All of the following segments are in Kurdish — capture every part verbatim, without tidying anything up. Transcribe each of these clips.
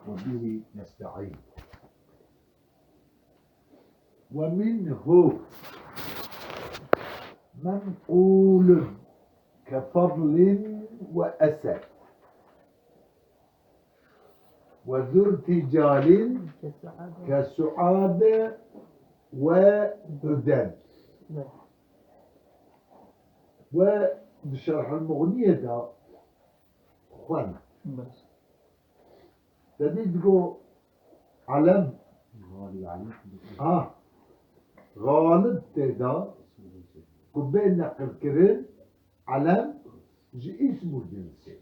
وبه نستعين. ومنه منقول كفضل وأسد وذو ارتجال كسعاد وعدن. We di Şerh el-Muxniyê de xwend. Te dî digo elem. Ha. Xalib tê de ku bê neqilkirin, elem ji îsm û cinsê.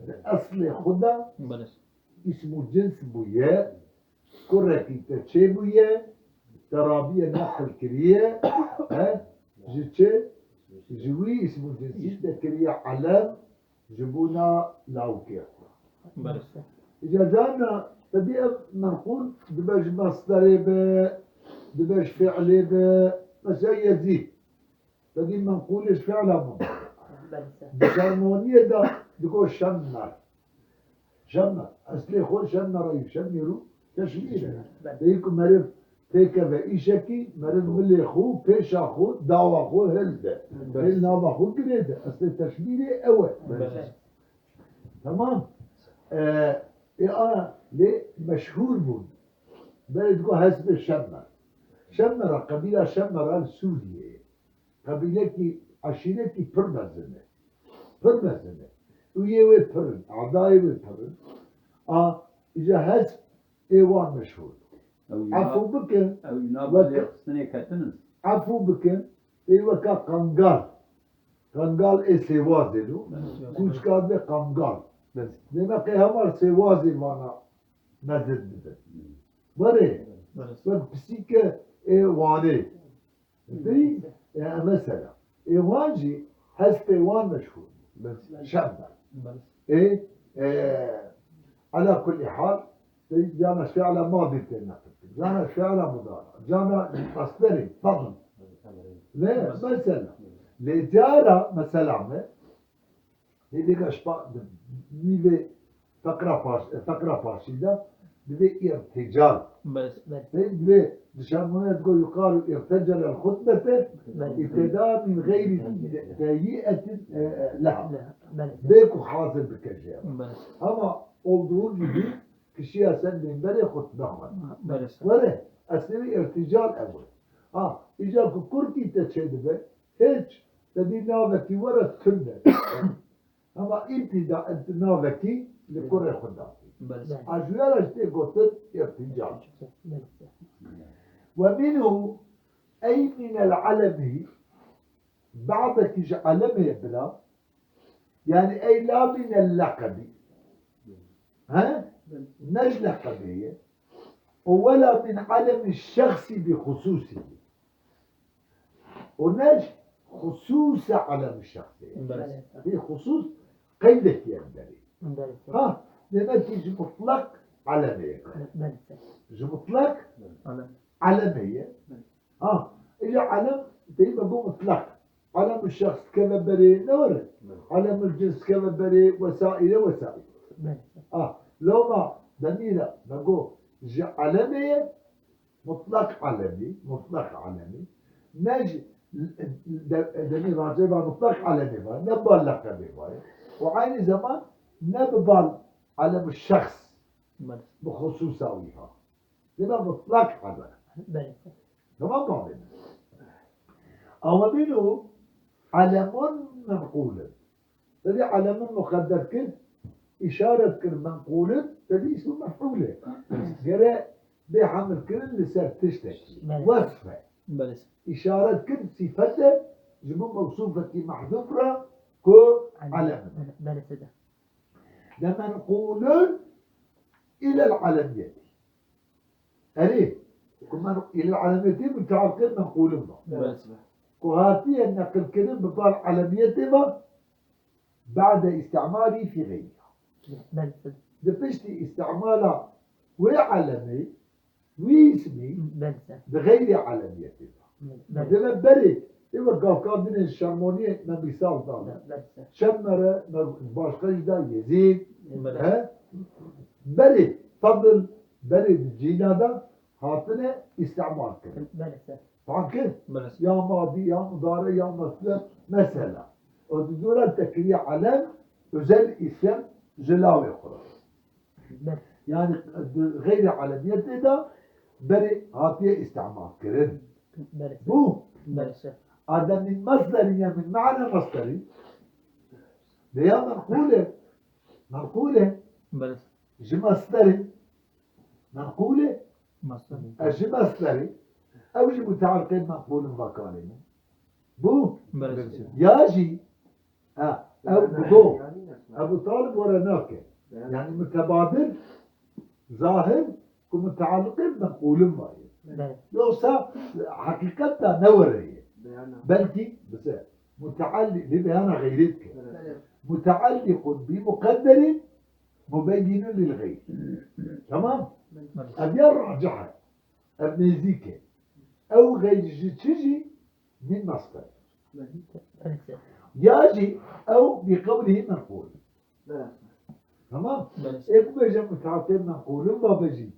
Di eslê xwe de îsm û cins bûye, kurekî te çêbûye, te rabiye neqil kiriye, he? Ji çi? Ji wî îsm û cinsî te kiriye elem, ji bona lawikê xwe. Îca carna te dî ev menqûl dibe ji mesderê be, dibe ji fiilê be, mesela yezî. Te dî menqûlê ji fiila min. Di Şermoniyê de digo şemmer. Şemmer. Eslê xwe şemmer e, şemmer û teşmîr e. Belê. Dê ku meriv pêkeve îşekî, meriv milê xwe, pêşa xwe, dawa xwe hilde. Belê. Hil nava xwe girê de. Eslê teşmîrê ew e. Belê. Tamam. E, ê a lê meşhûr bûn. Belê digo hespê şemmer. Şemmera, qebîla Şemmera li Sûriyeyê. Qebîlekî, eşîretî pir mezin e. Pir mezin e. Uyê wê pir in, adayê wê pir in. A, îca hesp ê wan meşhûr. Ew îna, Efû bikin, ew îna weke, belê xistinê ketin in. Efû bikin, ê weka qangal. Qangal ê sêwazê lo. Belê. Kûçka dibê qangal. Belê. Demek ê hemar sêwazê vana mezin dibin. Were, belê, wek pisîke ê Wanê. Dî, e, mesela. Ê wan jî hespê wan meşhûr bû. Belê. Şember. Belê. Ê, e, ala kulli hal, dî, cana fiila madî tê neqil kirin. Cana fiila mudara. Cana masderê, pardon. Ne, mesela. Lê cara, mesela me, Lê vêga ji pa-, di nîvê feqra paş-, feqra paşî de divê îrtical. Belê. Lê divê di Şermoniyê digo yuqalu îrtecel el xutbete, belê, îbteda min xeyrî teyiyetin, e, e, leha. Leha, belê. Bê ku hazir bike jê re. Belê. Ama olduğu gibi kişiya ser minberê xutbe xwend. Belê. Were, eslê wî îrtical ew e. Ha, îca ku kurkî te çêdibe, hiç, te dî navekî were tune. Hema îtî da navekî li kurê xwe da. Belê. A ji ya re jî tê gotin îrtical. Belê. Ve minhu ey minel alemi, badekî ji alemê bila, yani ey la minel leqebî. He? Belê. Ne ji leqebê ye. Û wela min alemi şexsî bi xususî. û ne ji xusûsa elem şexsê. Belê. Vî xusûs qeydekî em derê. Belê. Ha, demek ki ji mutlak elemê ye. Belê. Ji mutlak elemê ye. Belê. Ha, îca elem deyî me got mutlak. Elem şexs dikeve berê ne were? Belê. Elem cins dikeve berê wesaîre wesaîre. Belê. Ha, loma demî de me got ji elemê ye, mutlak alemî, mutlak alemî, ne ji de-, demî racê va mutlak alemî va, ne bal leqebê va ye. Û aynî zeman ne bi bal alem şexs, belê, bi xususa wî va. Dema mutlak alem. Belê. Tamam mı abi? Ama bîno alemun menqulun. Tevî alemin muqedder kir, îşaret kir menqulin, tevî îsmu mef'ûl e. Gere bê hemil kirin li ser tiştekî. Belê. Wesf e. Belê. Îşaret kir sîfet e, ji bo mewsûfekî mehdûf re ku alemin. Belê, belê. De menqulun ilel alemiyetî. Erê, ku men îlel alemiyetî mutealqê menqûlin va. Evet. Ku hatiye neqilkirin bi bal alemiyetê va, ba'de îstimalî fî xeyriha. Belê. Di piştî îstimala wê alemê, wî îsmî, belê, di xeyrê alemiyetê va. Belê. Deme berê, ê we gavkandinên Şermoniyê me mîsal dan. Belê. Şemmere, me başqa jî da Yezîd, belê, he? Berê fedl, berê di cîna de hatine îstimal kirin. Belê ser. Fam kir? Belê ser. Ya madî, ya mudare, ya mesder, mesela. O di dora te kiriye elem, özel îsim ji lawê xwe. Belê. Yani di xeyrê elemiyetê de berê hatiye îstimal kirin. Belê ser. Bu. Belê ser. Ade min mesderî ya min mane mesderî. Veya menqûl e. Menqûl e. Belê. Ji mesderê. Menqûl e. Mesder. E, ji mesderê. Ew jî mutealliqên menqûlin vekarê min. Bu. Belê. Ya jî, ha, ew bi do. Ebu Talib were nake. Yani mutebadir, zahir, ku mutealliqên menqûlin vayê. Belê. Yoksa heqîqet de ne were ye. Belkî, bize, mutealli-, li beyana xeyrê dike. Belê. Mutealliqun bi muqedderin mubeyyinun lil xeyr. Tamam? Belê. Ev ya racih e. Ev nêzîk e. Ew xeyr ji çi jî? Min mesder. Belê. Ya jî ew bi qewlihî menqûl. Belê. Tamam? Belê. Ê bibêje mutealliqên menqûlin va be jî.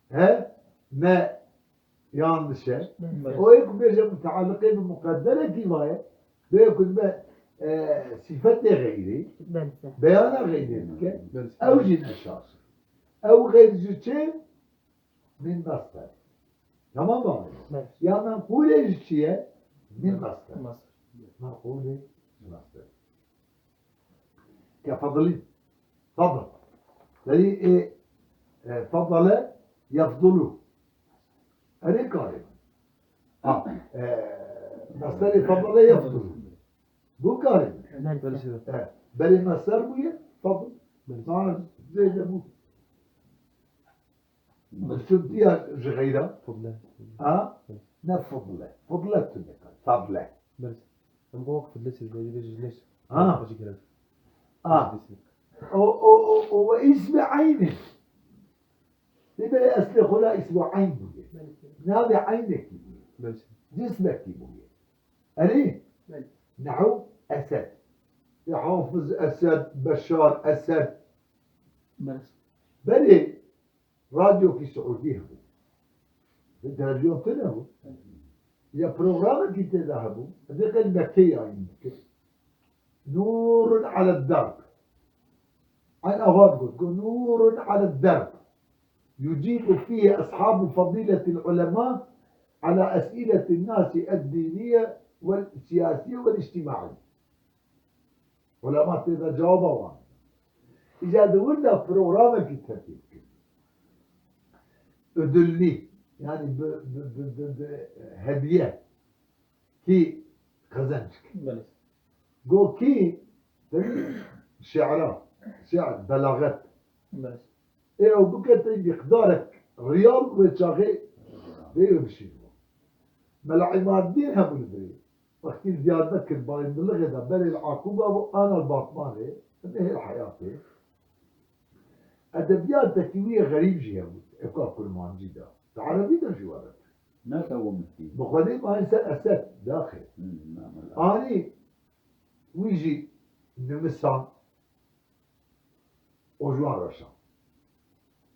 He? Ne yanlış e. Belê. O ê ku bêje mutealliqê bi muqedderekî va ye. Bê ku dibe, e, sifetê xeyrî. Belê. Beyana xeyrê dike. Belê. Ew jî ne şaş e. Ew xeyr ji çi? Min mesder. Tamam mı? Belê. Ya menqûlê ji çi ye? Min mesder. Mesder. Menqûlê ji mesder. Ke fedilî. Fedil. Belê, e, e, fedele yefdulu. Erê karê. Ha, e, mesderê fedele yefdulu. Bu karê. Belê. Belê. E, belê mesder bûye, fedil. Belê. Ha, zêde bû. Bi şirtiya ji xeyra. Fidle. Ha? Ne fidle. Fidle tu ne. Fadle. Belê. Em bu wek fidle çêdibe, yê ji neş. Ha. Xwecî kirin. Ha. O, o, o, o ve îsmi eyni. Dibê eslê xwe la îsmi eyn bûye. Navê eynekî bûye. Belê. Cismekî bûye. Erê? Belê. Nehu Esed. Ya Hafiz Esed, Beşar Esed. Belê. Berê Radyokî Siûdî hebû. Bi televîzyon tune bû. Ya programekî tê de hebû. Em ê qey li Mekkeyê yayîn dikir. Nûrun aled derb. Eyn ava digot, got, Nûrun aled derb. Yucîbu fîhî eshabu fedîletil ulema ala esîletin nasi ed dîniye vel siyasiye vel îctimaî. Ulema tê de cewaba wan. Îca di wir de programekî tertîb kir. Ödüllî, yani bi, bi, bi, bi, bi hediye kî qezenc kir. Belê. Go kî, tevî şi'ra, şi'r, belaxet. Belê. Ê ew bikete miqdarek riyal wê çaxê vê wê bişînî. Mela Îmaddîn hebû li virê. Wextî li Diyarbekir Bayindilixê de berê li Aquba bû, ana li Batmanê, em ê hê li heyatê. Edebiyatekî wî yê xerîb jî hebû, ê ku kurmancî de. Di erebî de jî were. Ne sewimiskî. Bi xwedê mayî ser Esed, daxê. Hmm, ne, ne. Anî wî jî nivisan, û ji wan re şand.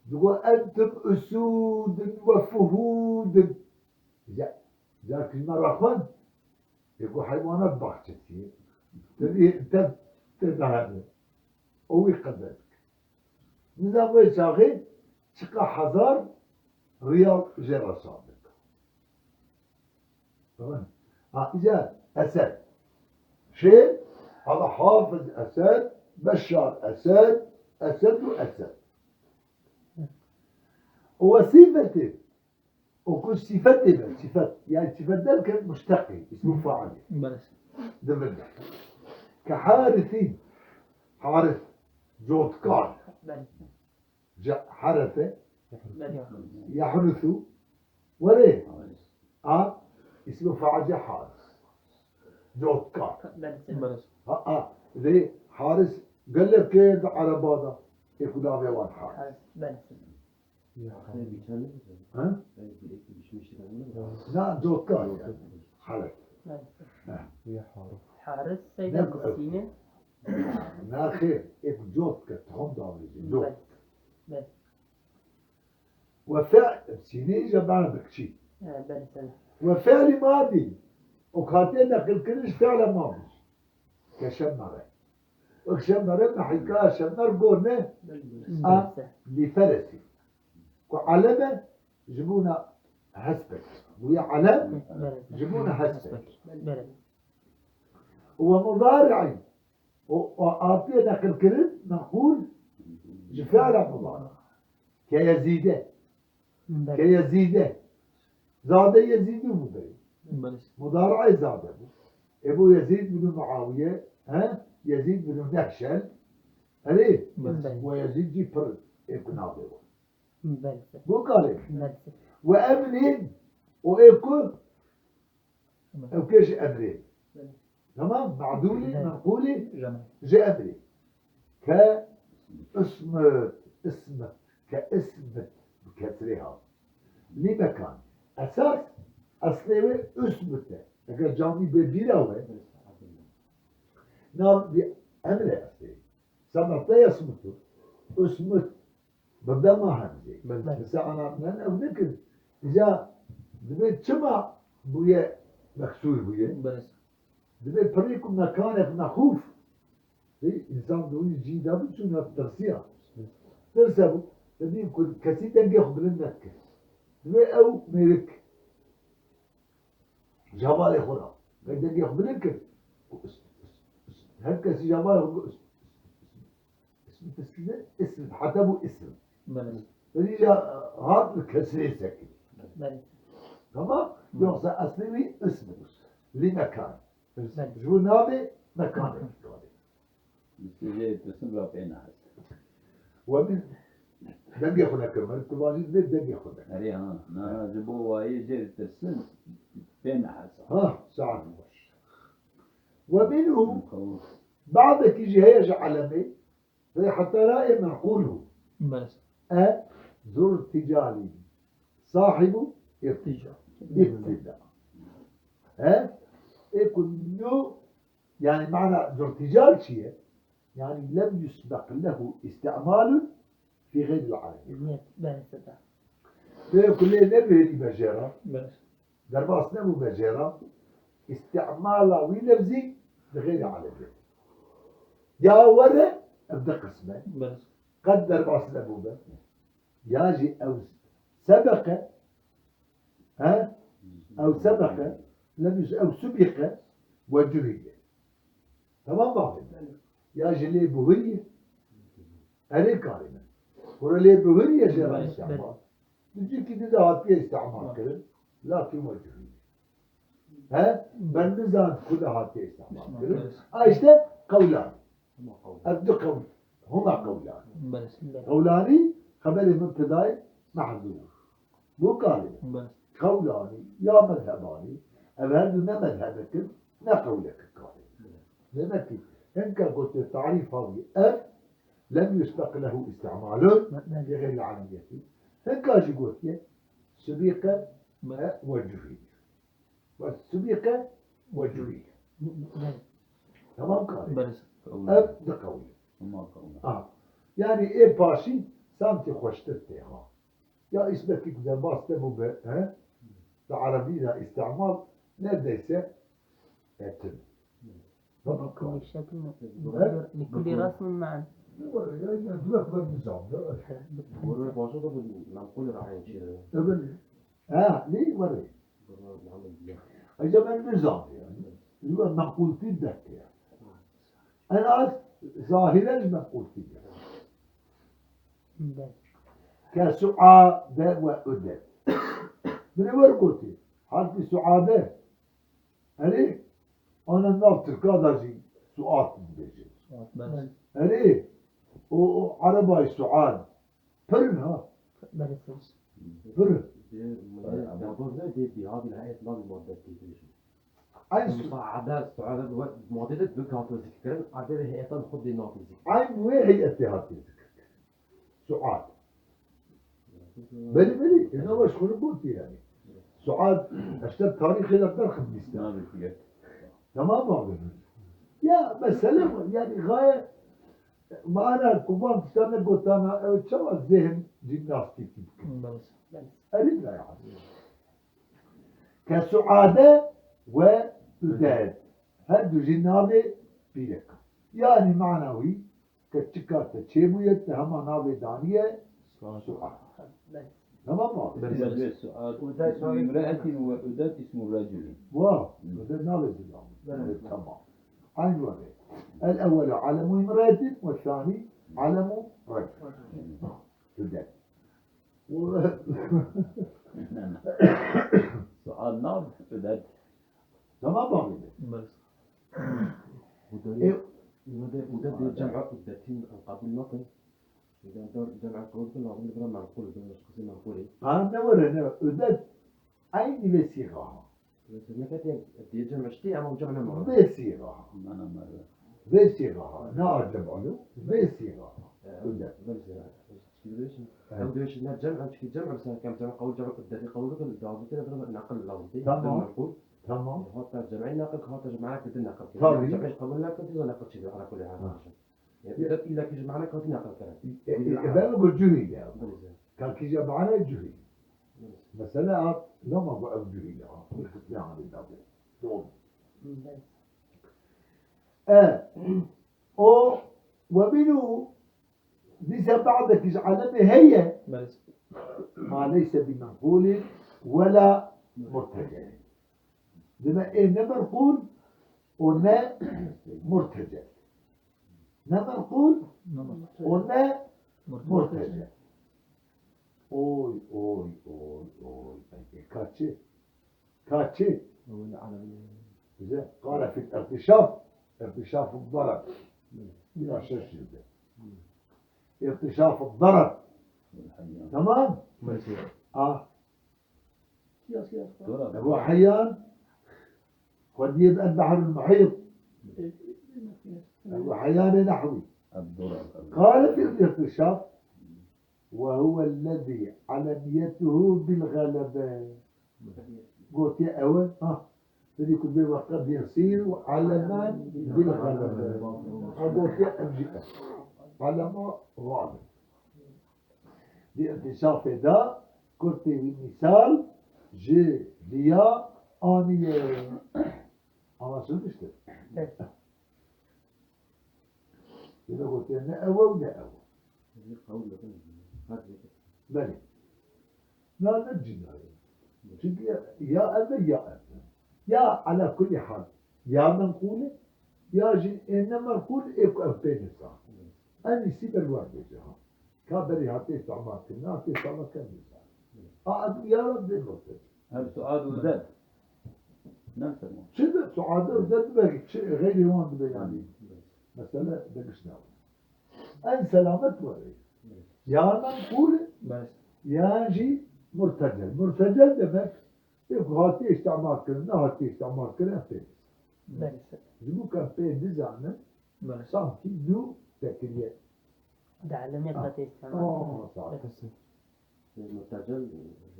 Digot, "Entum usûdun we fuhûdun." Ya, ya kî me re xwend, ê ku heywanat baxçesî ye. Te, te, te de hebe. O wî qede dike. Nizam wê çaxê çiqa hezar riyal jê re şand dike. Tamam. Ha, îca Esed. Şêr, ama Hafiz Esed, Beşar Esed, Esed û Esed. O wesîfetê, o ku sîfetê be, sîfet, yani sîfet derken muşteqî, ismu failî. Belê. Di vir de. Ke Harisîn, Haris, cotkar. Belê. Ca-, harese. Belê. Yahrusu. Were. A, ismi fail Haris. Cotkar. Belê. Ha, a, de Haris gelek ke de Araba da. Ê ku navê wan Haris. Belê. Ha? Na, cotkar yani. Haris. Belê. Ha. Haris Seyda Misîne. Na xêr, ê ku cot ke, tohum davêje, cot. Belê. Belê. We fe-, sînê îja bana bi kiçî. E, belê, belê. We fi'lî madî. O hatiye neqilkirin ji fi'la madî. Ke şemmere. Wek şemmere me hîkaya şemmer gor ne? Belê. A, lîferesî. Ku eleme ji bona hesbek. Bûye elem Belê. Ji bona hesbek. Belê. Û we mudarî. O, o hatiye neqilkirin, menqûl ji fi'la mudarî. Ke Yezîde. Belê. Ke Yezîde. Zade Yezîdî bû berê. Belê. Mudarî zade bû. Ebu Yezîd bin Muawiye, he? Yezîd bin Nehşel. Erê? Belê. We Yezîd jî pir ê ku navê we. Belê. Bû kalê. Belê. We emrên û ê ku Ew kê ji emrê. Belê. Tamam? Ma'dûlî, Belê. Menqûlî Tamam. Ji emrê. Ke ismit, ismit, ke ismit bi kesrê hat. Lî mekan. Esas, eslê wê usmit e. Eger camî bê bîra we, nav bi emrê eslê. Semete yesmutu. Usmit. Bi dema hemzê. Belê. Mesela ana min ew nekir. Îca dibê çima bûye meksûr bûye? Belê. Dibê pirî ku mekanek mexûf. Ê, însan di wî cî de biçûna tirsiya. Tirse bû. Dibî ku kesî dengê xwe bilind nedike. Dibê ew mêrik. Ji hevalê xwe re. Vê dengê xwe bilind kir. Ku is, is, is, her kesî ji hevalê xwe got, is, is, is, ism, ism, ism, heta bû ism. Belê. Belê ya hat li kesrê sekî. Belê. Tamam? Belê. Yoksa eslê wî ism. Lî mekan. Belê. Ji bo navê mekanê. Belê. Bi sê jê tirsim ra pê nehas. We min dengê xwe nekir, min tu vajî dibê dengê xwe nekir. Erê ha, na, ji bo wayê jê tirsim pê nehas. Ha, saet xweş. We min û Tamam. Badekî jî heye ji elemê, vê heta ra ê menqûl bû. Belê. E, zurticalî. Sahibu irtica. Irtica. He? Ê ku no Yani mana zurtical çi ye? Yani lem yusbeq lehu isti'malun fi xeyril alemin. Niyet, ben seda. Tê ku lê nebihêlî be jê re, Belê. Derbas nebû be jê re, istimala wî lefzî di xeyrê alemê. Ya were, ev di qisme. Belê. Qet derbas nebû be. Ya jî ew sebeqe, he? Ew sebeqe, lem yus-, ew subîqe, we cihî ye. Tamam mı abi? Ya jî lê bihuriye. Erê karê min. Kure lê bihuriye jê re Belê, istimal. belê. Di cihkî di de hatiye istimal kirin. Lakin we cihî ye. He? Ben nizan ku de hatiye istimal kirin. Belê. A işte qewlan. Ev du qewl, huma qewlan. Belê. Qewlanî xeberê mubtedayê mehdûr. Bo kalê. Belê. Qewlanî ya mezhebanî, ev her du ne mezhebek in, ne qewlek in kalê. Demek ki, hinka gotiye tarîfa wî ev, lem yusbeq lehu istimalun, Belê. Li xeyrî alemiyetî. Hinka jî gotiye, subîqe, Belê. E, we cihî. Ve subîqe ve cûrî. Belê. Tamam karê. Belê. Ev di qewlî. Tamam, tamam. Aha. Yani ê paşî sanki xweştir tê ha. Ya îsmekî ku derbas tebû be, he? Di erebî de îstimal neredeyse etin. Tamam karê. Li kulli şekil, He? li kulli resmin me'en. Ne var ya, ya, durak var nizam ya. Gurur başa da bu menqul rahin çiğ. Evet. Ha, ne var? Ayrıca ben ne zannediyorum? Li we meqûltî dertê ye. En az zahîre ji meqûltî ye. Ke suade we ude. Min ê wer gotî. Harfî suade. Erê, ana nav tirka da jî suat dibêje. Suat, belê. Erê, o, o erebay suad. Pir in ha. Belê, pir. Pir in. Dê, dê, dê, dê, dê, dê, dê, Eyn su- Musaade, suade, we, madde de dû hate zikirkirin, erde de heyeta xwe dê nate zikir. Eyn wê heyetê hate zikirkirin. Suad. Belê, belê. Êna baş xwe gotî yani. Suad, işte tarîxê de derxin bîste. Nabe kuye. Tamam abi. Ya mesele var. Yani gaye Mana ku van tiştan negotana, ew çawa zihn jîmnastîkî bikin? Belê. Erî bira yani. Ke suade we uded. Her du jî navê pîrek. Yani mana wî ke çika te çêbûye, te hema navê daniye Suad. Suad. Tamam mı abi? Belê. Belê. Suad. Uded ismu imra'atin ve uded ismu raculi. Wa, Hmm. uded navê zilam. Belê. Tamam. Aynı were. El ewwelu alemu imra'atin ve thani alemu racul. Uded. Sual nav, uded. Tamam abi. Belê. Uded, E- uded, uded cem'a uddetin qebul nakin. Uded cem'a qebul nakin, lazim bira menqul, bira şexsî menqulî. Ha, ne were, ne were. Uded aynı vê sîga ha. Mesela, ne kadar diye cem işte ama cem ne mana? Vê sîga ha. Mana mara. Vê sîga ha. Ne acem alo. Vê sîga ha. Ee, Uded. Belê. Şimdi diyorsun, Evet. Hem diyorsun ne cem, hem çünkü cem, mesela, kem cem, kavul cem, dedi kavul da, daha bir kere bir nakıl lazım değil. Tamam. Nakıl. Tamam. Hatta cem'i nakıl, hatta cem'i nakıl, nakıl. Tabii. Cem'i kabul nakıl, diyor nakıl çiziyor, ala kulli hal. Ha. Yani, Ya. illa ki cem'i nakıl, nakıl kere. E, e, e, ben bu cühî ya. Belê. Ka ki cem'ane cühî. Belê. Mesela, lama bu ev cühî ya. Kutlu yani da bu. Doğru. Belê. E, o, ve minhu Dîsa badekî ji alemê heye. Belê. Ma leyse bi menqûlin wela murtecelin. Dime ê ne menqûl û ne murtecel. Ne menqûl Ne menqûl. û ne Murtecel. murtecel. Oy, oy, oy, oy. Ê, kaçı? Kaçı? Bize qala fil irtişaf, irtişaf darab. Biraz şaşırdı. İrtişaf darab. Tamam? Mesela. Ah. Ebu Hayyan, Xwediyê bi El Behrul Muhît. Ebu Hayyan nehwi. Qala fil irtişaf. وهو الذي علميته بالغلبة. Gotiye ew e, ha. Dedi ku vê wexta bêsîr û elemen bilxelebe. Ha, gotiye ev jî e. Elema xalib. Di întîşafê de kurtê wî mîsal ji viya aniye. Anlaşılmıştır. Evet. Yine gotiye ne ew e û ne ew e. Belê. Na ne cina ye. Çünkü ya, ya ev e ya ev e. Ya ala kulli hal. Ya menqûl e, ya jî ê ne menqûl ê ku ev pê nizan. En iyisi ber wan bêje ha. Ka berî hatiye îstîmal kirin, hatiye îstîmal kirin nizan. A ev ya Rab dê gotin. Ev sual û ded. Ne tamam. Çi de sual û ded be, çi xeyrê wan dibe yani. Mesele de gişt ne. En selamet were. Ya menqûl e, Belê. yan jî murtecel. Murtecel demek, ê ku hatiye îstîmal kirin, ne hatiye îstîmal kirin, ev pê nizan. Belê. Ji bo ku em pê nizanin, Belê. sanki nû tekiriye. Di elemê Ah. qetê îstîmal Ah, kirin. sağ ol. Belê. Murtecel,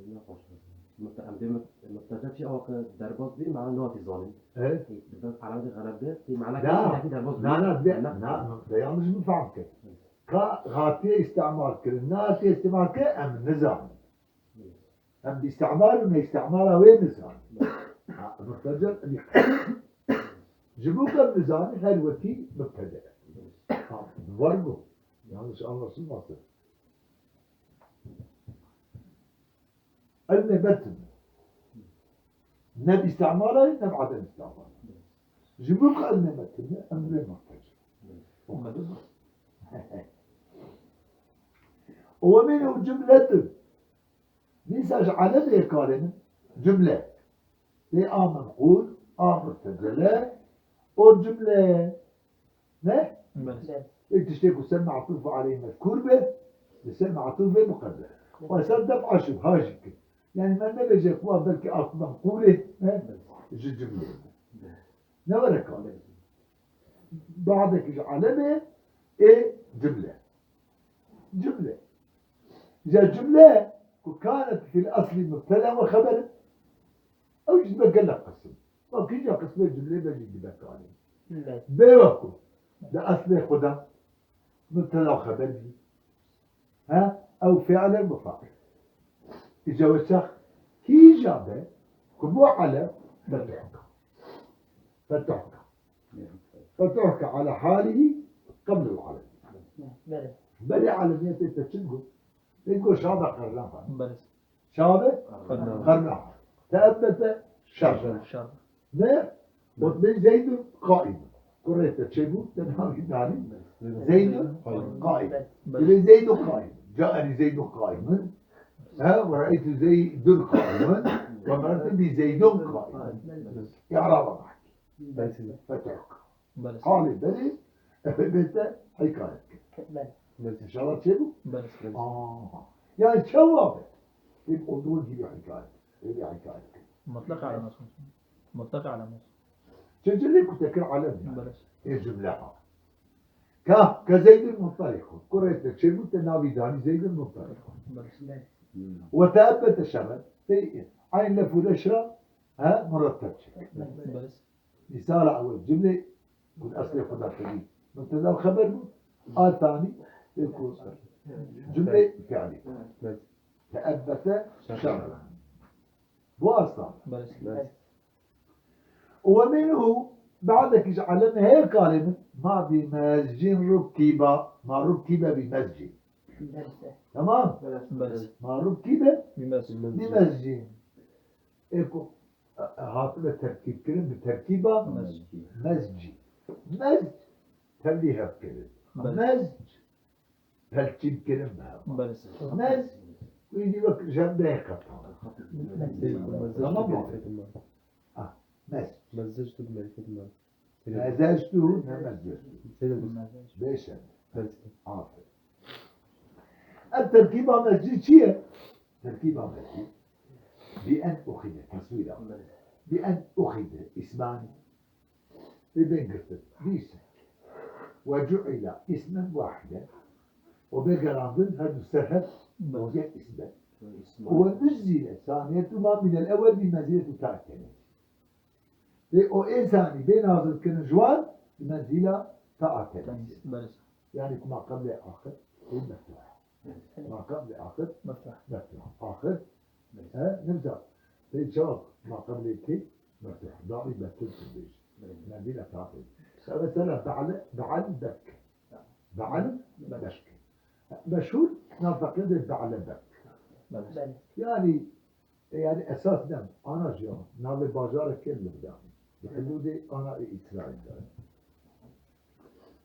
ne xweş. Murte-, em dê mur-, murtecel çi awa ke derbas bî, mana nihatî zanîn. Evet. Bes elamê xelebe, tê mana Na, ke derbas bî. na, na, de, Em na, de yanlış mı faham kir? Ka hatiye îstîmal kirin, na hatiye îstîmal kirin, em nizanin. Em bi îstîmal û ne îstîmala wê nizanin. Ha, murtecel, em Ji bo ku em nizanin, her wekî mubtede. Ha, var bu. Yanlış anlaşılmasın. Ilmê metin. Ne bi îstîmala ye, ne bi edem îstîmala. Ji bo ku ilmê metin e, em lê mubtede. O kadar. Û ve minhu cumletun. Dîsa ji elemê karê min cumle. Lê a menqûl, a murtecele, o cumle. Ne? Belê. Ê tiştê ku ser me'tûf aleyh mezkûr be, li ser me'tûfê muqedder. Û ser def aşib ha jî kir. Yani me nebêje ku a belkî a menqûlê, ne? Ji cumlê. Ne were kar. Badekî ji elemê ê cumle. Cumle. Ya cumle ku kanet fil eslî mubteda ve xeber, ew jî dibe gelek qism. Wek kîja qismê cumlê be jî dibe kanî. Belê. Bê wek ku di eslê xwe de Mubteda xeber bî. He? Ew fiil e, bu fail. Îca wê çax hîja be ku bu alem fetuhka. Fetuhka. Fetuhka ala halihî qebl al alem. Belê. Belê alemiyetê te çi got? Te got şabe qernaha. Belê. Şabe? Qernaha. Qernaha. Teebbete şerra. Şerra. Ne? Got bê Zeydun qaîm. Kurê te çêbû, te navî danî. Zeydun qaîm. Belê. Belê Zeydun qaîm. Caeni Zeydun qaîmin. He? Ve re'eytu Zeydun qaîmin. Ve merartu bi Zeydun qaîm. I'raba bak. Belê. Fetuhka. Belê. Halê belê, efe bête hikayet kir. Belê. Belê. İnşallah çêbû? Belê. Aa. Yani çawa be? Hep olduğu gibi hikayet. Öyle hikayet kir. Mutlak alem olsun. Mutlak alem olsun. Çeçilî ku te kir alem yani. Belê. E cümle ha. Ka, ke Zeydun muntalikun. Kurê te çêbû te navî danî Zeydun muntalikun. Belê. Ve teebbete şerren. Te eyn lef û leşra, he, muretteb çek. Belê. Misala ewel cümle ku eslê xwe da tevî mubteda û xeber bû, a tanî tê ku cümle fiilî. Teebbete şerra. Bu aslan. Belê. Û ve minhu, badekî ji alem heye kalê min, ma bi mescin rukkiba, ma rukkibe bi mescin. Belê. Tamam? Belê. Ma rukkibe Bi mescin. Bi mescin. Ê ku, e, e, hatine terkîb kirin bi terkîba Mezc. Mezcî. Mezc tevlî hev kirin. Belê. Mezc pelkîb kirin bi hev. Belê. Mezc wî dî wek jendeyê qetan. Belê. Tamam mı? Ah, mezc. Mezc tu bi merîfetim ben. Mezectu, ne mezectu. Beşe. Aferin. Ev terkîba mezcî çi ye? Terkîba mezcî. Bi en uxide, teswîra. Bi en uxide, ismani. Bi ben girtin. Bi isim. Ve cu'ila ismen wahide. O bê gerandin her du ser hev. Wek ismen. Ve nüzzile saniyetuma minel ewel bi menzileti ta'tene. Lê o ê zanî bê nazil kirin ji wan bi menzîla ta a tenîsê. Belê. Yanî ku ma qeblê axir ê meftuh. Ma qeblê axir meftuh. Meftuh. Axir, he, nimza. Lê çav ma qeblê kê meftuh. Daî meftuh tu bêj. Belê. Menzîla ta tenîsê. Mesela be'le, be'el bek. Be'el bek. Meşhur nav feqîr de be'le bek. Belê. Yanî E, yani esas ne? Ana jî ya. Navê bajarek kêm li Bidanê. Di hududê ana ê Îsraîl de.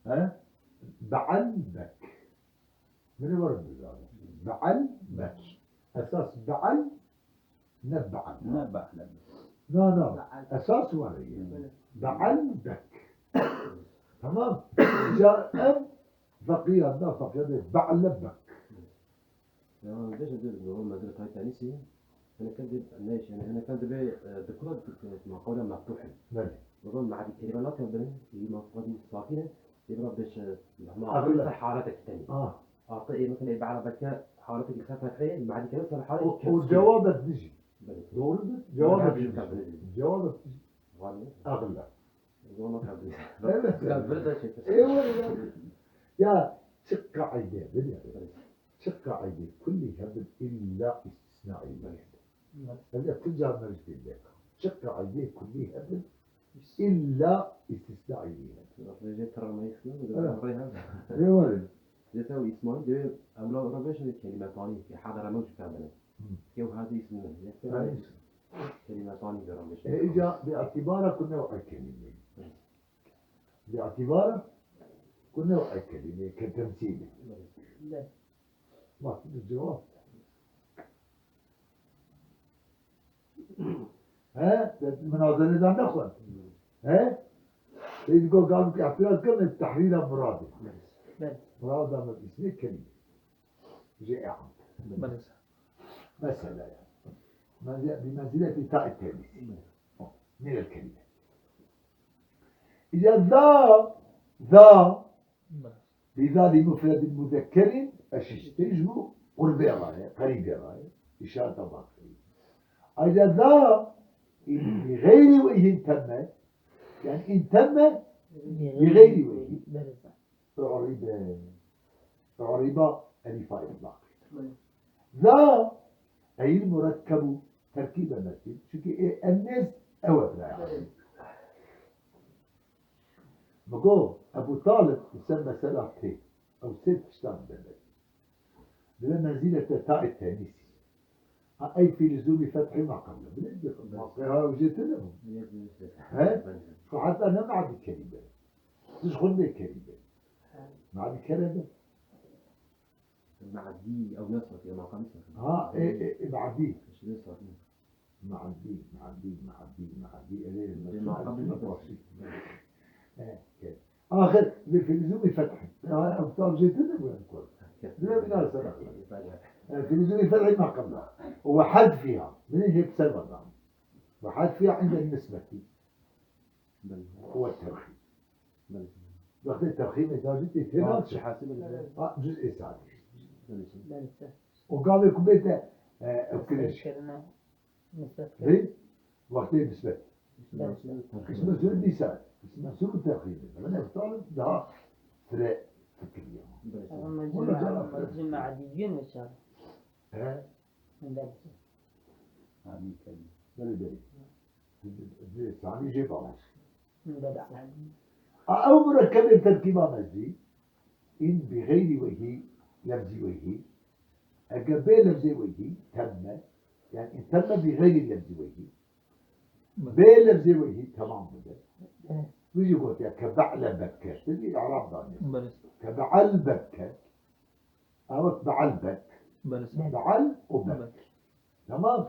He? Be'el bek. Min ê werin bizanin. Be'el bek. Esas be'el ne be'el. Ne be'el. Na, na. Be'el. Esas were ye. Hı. Be'el bek. Tamam. Ca em feqîran da feqîran de be'el bek. Ya, bêje de, normal mezrê tay tenîsî, hinekan de, neyş, yani hinekan de bê, e, di kula, e, ma qewla meftuh in. Belê. Normal ma di kelîme nakin bin, ê ma qadî sakin e, ê bira bêje, ma Agleb. Qewla ser haletek tenî. Ah. Artı ê mesela ê be'le beke haletek ser fethê, ma di kelîme ser haletek O, o kesî. Cevabet dijî. Belê. Doğrudur. Cevabet dijî. Cevabet dijî. Var mı? Agleb. O zaman o kadar. Evet. Biraz böyle de çeker. E, var ya. Ya, çi kaide, biliyor musun? Çi kaide kulli hebin illa istisnai. Evet. Ev de tu carna ji pê beka. Çi kaide kulli hebin illa istisnai. Rejê travmayı sıkıyor mu? Evet. Oraya. E, var ya. Zaten o İsmail diyor, evla orada beş kelime tani, ki hadar ama çıkardınız. Hı. Ki o hadi ismi. Aynen. Kelime tani diyor. E, ica bi itibara ku new'e kelime. Hı. Bi itibara ku new'e kelîme, ke temsîlî. Belê. Bak, bi cevap. He? Te minazerê da nexwend. He? Seyîd go gavik îtiraz kir, ne tehrîra Muradê. Belê. Murad da me îsmê kelîme. Jê e'am. Belê. Mesela yani. Menzi-, bi menzileti ta'it tevlîs. Belê. Min el kelîme. Îca za, za, Belê. Bi za li mufredin muzekkerin eşîş. Tê ji bo qurbê raye, qerîbê raye. Îşareta bakirî. Ayrıca za, bi gayri wechin temme. Yani in temme, bi gayri wechin. Belê. U'ribe. Erîba elîfa îtlaq. Belê. La eyl murekkebû terkîbe mezîd. Çunkî ê ennêz ew e biraya. Belê. Mi got, Ebû Talib li ser mesela tê. Ew sê tiştan dide mezîd. Dibe menzîleke taê tenîsî. Ha, ey fî lizûmî fethî ma qebla. Bilê, ma qebla, ha, ew jê tune bû. He? Ku heta ne me'dî kerî be. Tu ji xwe bê kerî be. Me'dî kere be. Me'dî, ew ne safî, maqamî safî. Ha, e, e, e, me'dî. Şirê safî. Me'dî, me'dî, me'dî, me'dî. Erê, Ê, me'dî, me'dî, me'dî, me'dî. E, ke. Axir, bi fî lizûmî fethî. Ya, ev tam jê tune bû, em kor. Dile bina ser axir. E, fî lizûmî fethî ma qebla. Û we hedfiha. Min hep ser ve dan. Ve hedfiha inde nisbetî. Belê. Û we terxîm. Belê. Wextê terxîmê da jî tê tê Ha, naçe. Çi hasî belê. Ha, cüz'ê sadî. Belê. Belê. Û gavê ku bête, e, ev kiriş. Kirine, nisbet Dê, kirine. Wextê nisbet. Belê. Kısmet sürü dîsa. Kısmet sürü terxîmê. Ben eftalım daha fire fikiriye. Belê. Ama Bunu cüma, cevap ama ver. Cüma adî gün mü çal? He? Belê. Amîn. Belê, belê. Dê, dê, Sami jê baş. Belê. A, ew murekkebên terkîba mezî, in bi xeyrî weyhî, lefzî weyhî, eger bê lefzê weyhî, temme, yani in temme bi xeyrî lefzî weyhî, bê lefzê weyhî, temam bibe. Wî jî gotiye, ke be'le bekke. Ti jî i'rab daniye. Belê. Ke be'el bekke. Ew be'el bek. Belê. Be'el û bek. Bek. Tamam.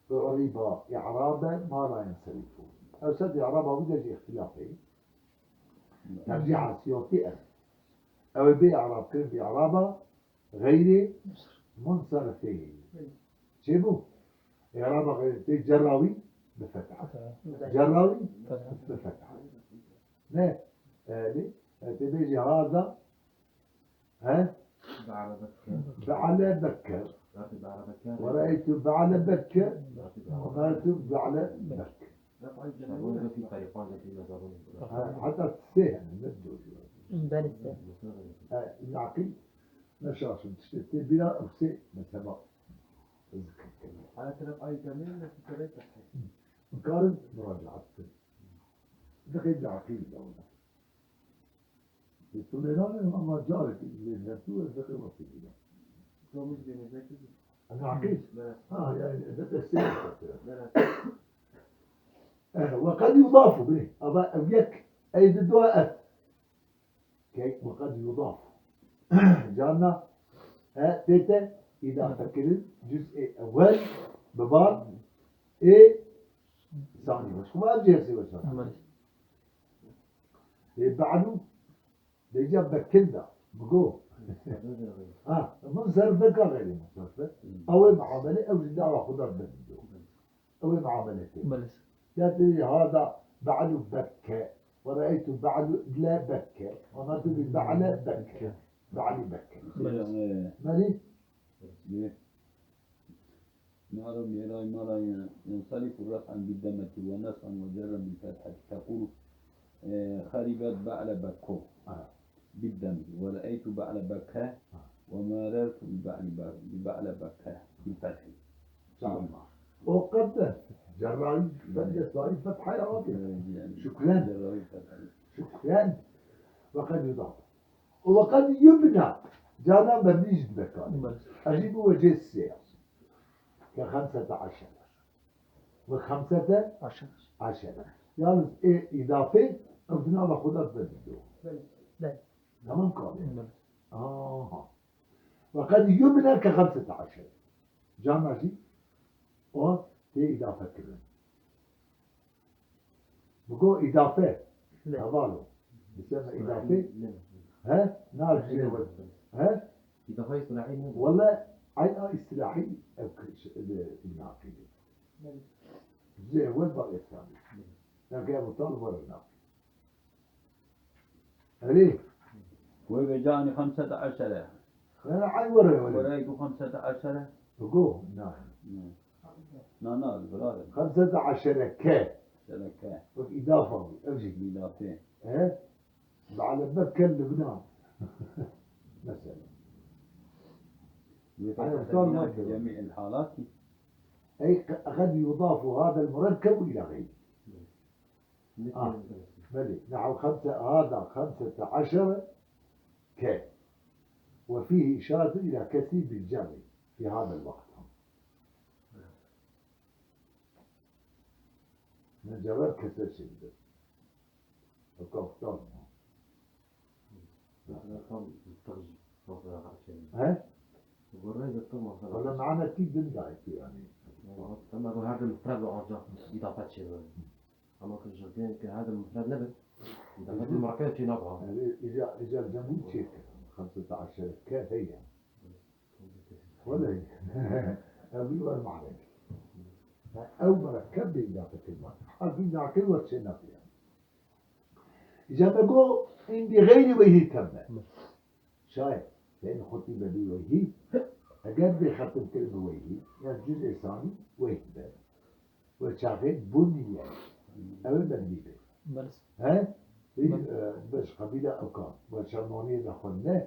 Bi erîba, i'rabe, ma la yenserifu. Ew ser di i'raba wî de jî îxtilafê. Tercîha Siyotî ev. Ew ê bê i'rab kirin bi i'raba xeyrê munsarifê. Çêbû? I'raba xeyrê tê cerra wî bi fetha. Fetha. Cerra wî Fetha. Bi fetha. Ne? E, ne? E, tê bêjî haza He? Be'le bekke. Be'le bekke. Zaten be'le bekke. Ve re'eytu be'le bekke. Zaten be'le Ve marartu be'le bekke. Şaban da fi tariqan da fi mezarın. Ha, hatta sê hene, ne diyor? Belê. Ha, Ibn Aqil, ne şaşın, işte, te bira ev sê mezheba zikir kene. Ala taraf ay kamil ne fi taraf. Karin muracaat kir. Dixê Ibn Aqil de wala. Lê tu lê nabê, ama carek lê her tu ez dixê wextê bîne. Domuz denize kızı. Ana Aqil? Ne? Ha, yani, ez de sê Ne? Eh, ve kad yudafu, bilê. Ama ev yek, ey di dua ev. Ke, ve kad yudafu. Carna, e, tête, idafe kirin, cüz'ê ewel, bi van, ê, sani. Baş, kuma ev cihazê baş. Belê. Ê, be'lu, deca bekin da, bigo. Ha, min ser beka xeyrî musafir. Ew ê muamele, ew jî dava xwe da bin do. Ew ê muamele tê. Belê. Ya tê hada be'lu bekke. Ve re'eytu be'lu le bekke. Ve marartu bi be'le bekke. Be'li bekke. Belê. Belê. Belê. Ma'ruf mi'raj ma la yen-, yensarifu raf'an bid-demmeti ve nesban ve cerran bil-fethati. Tekulu, e, xeribet ba'le bekko. Ha. Bid-demmi. Ve re'eytu ba'le bekke. Ha. Ve marartu bi ba'li be-, bi ba'le bekke. Bil-fethi. Tamam. O kadar. Cerrahi, ben de sahip fethaya bakın. Evet, yani. Şükren. Cerrahi fethaya. Şükren. Ve kad yudaf. Û ve qed yubna. Carna mebnî jî dibe karê. Belê. Ez jî bi wecê sê. Ke xemsete eşere. Ve xemsete Aşağı. eşere. Yalnız ê îdafê ev di nava xwe de dibe dido. Belê. Belê. Tamam karê. Belê. Aha. Ve qed yubna ke xemsete eşere. Carna jî o tê îdafe kirin. Bigo îdafe. Ne. Heval o. Dişeme îdafe. Ne. He? Na, He? Cihê we. He? Îdafe îstilahî ne. Wele eyna îstilahî ev kiriş, e, Îbn Aqîlî. Ne. Cihê we bal îstilahî. Ne. Nake Ebu Talib were Îbn Aqîlî. Erê. Wê vêca anî xemsete eşere. Were ay were were. Were êku xemsete eşere. Bigo, na. Ne. Na, na, birare. Xemsete eşere ke. Eşere ke. Wek îdafa bû, ev jî. Îdafê. He? Be'le Bekke Lubnan. Mesela. على إبطال ما في جميع الحالات. أي ق-، قد يضاف هذا المركب إلى غيره. آه. بلي. نحو خمسة، هذا خمسة عشر ك. وفيه إشارة إلى كسر بالجر في هذا الوقت. من جرر كسر شدة. وكاف طاف. ها؟ والله معنا كي دن دايت يعني. Ama bu her de mufrad ve ancak idafe çeviriyor. Ama ki jardin ki her de mufrad ne bir. İdafe bir murakkebe çi nabha. Yani, إذا، إذا الجمهور çek. خمسة عشر ك هي. Wele. Ew wî wer mare. Ew merekkeb bê îdafe kirman. Hal bî nakir wer çê nakir. Îca me got, îndî xeyrî weyhî temme. Şayet, yani xutîbe bi weyhî, eger bê xetim kirin bi weyhî, ya cüzê sanî weyhî be. Ve çaxê buniye. Ew ê bendî be. Belê. He? Hî, Belê. E, beş qebîle ewka. Ve çermaniyê de xwe ne.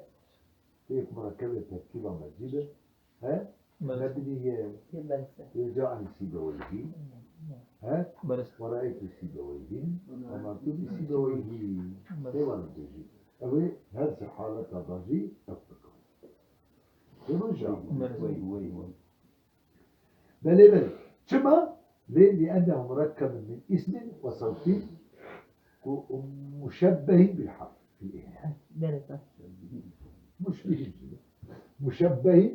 Êk murekkebê terkîba mecî be. He? Belê. Mebnî ye. Yê belê. Yê ca anî sîbeweyhî. He? Belê. Wara êkî sîbeweyhî. Ama tu bî sîbeweyhî. Belê. Tê wara tu jî. Ew ê her se haleta da jî ew bika. Tê min jî. Belê. Wey, wey, wey. Belê, belê. Çima? Lê لأنه مركب من اسم وصوت ومشبه بالحرف في الإهمال. Belê, belê. Muşbih. Muşebbehî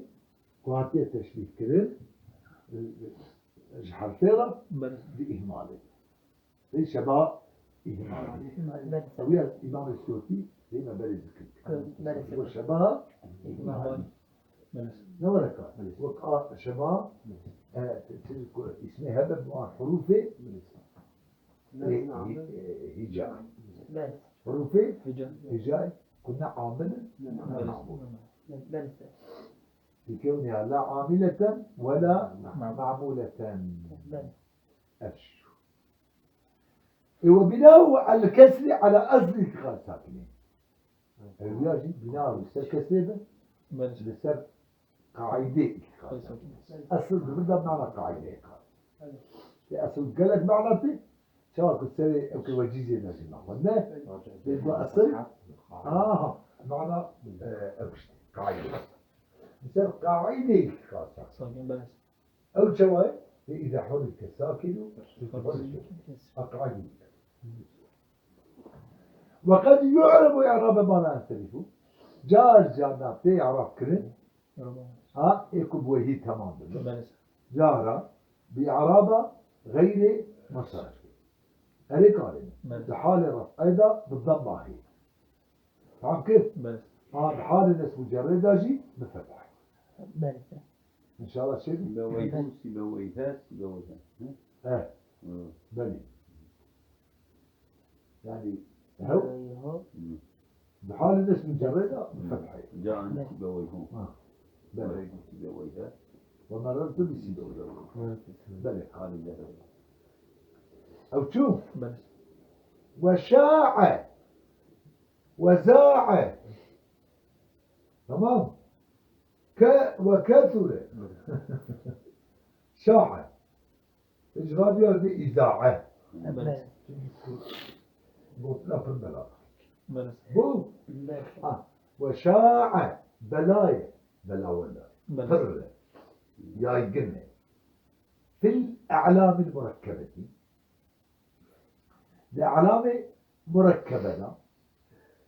ku hatiye teşbîh kirin, ji herfê re Belê. Bi îhmalê. Lê şeba îhmal. Belê. Ew ya Îmam Suyutî, lê me berê zikir kir. Belê. Ji bo şeba îhmal. Belê. Ne were ka? Belê. Wek a şeba, e, t-, t-, ku îsmê hebe bi wan hurûfê, Belê. e, hî-, e, hîca. Belê. Hurûfê Hîca. Hîca ku ne amil in, ne Belê. Mamûl. Belê. Dikewniya la amileten we la Mamûl. Mamûleten. Belê. Ev şu. E, وبناؤه على الكسر على أصل التقاء الساكنين. Ew ya jî bina li ser kesrê be, Belê. Li ser qaîdê îtîqad. Belê. Esil di vir de mana qaîdeyê qal. Lê esil gelek mana tê, çawa ku serê ew ke wecîzê de jî naxwe ne. Lê ku esil, aha, mana, e, ew işte, qaîde. Li ser qaîdê îtîqad. Sakin, belê. Ew çawa ye? Lê îza hurrike sakinu, hurrike. Aqaîdî. وقد يعرب إعراب ما لا ينصرف. Car car da pê i'rab kirin. Ha, ê ku bi weyhî temam bibe. Belê. Cara bi i'raba xeyrê munsarif. Erê karê min. Belê. Di halê raf'ê de bi demma hê. Fam kir? Belê. Ha, di halê nesb û cerrê de jî bi fethê. Belê. İnşallah şey. Sîbeweyhû, Sîbeweyhe, Sîbeweyhe. Hı? He. Hı. Belê. Yani, hew. Sîbeweyhû. Hı. Bi halê nesb û cerrê de bi fethê. Ca'an Belê. Sîbeweyhû. Ha. Belê. Merertu Sîbeweyhe. Ve merertu bi Sîbeweyhe. Belê. Belê, halê cerrê. Ew çû? Belê. Ve şa'e. Ve za'e. Tamam. Ke ve kesure. Şa'e. Icra diyar bi izae. Belê. Çünkü gotina pir bela. Belê. Bu. Belê. Ha. Ve şa'e. Belaye. Bela wela. Belê. Pir. Yaygın. Fil a'lamil murekkebeti. Di elamê murekkebe de,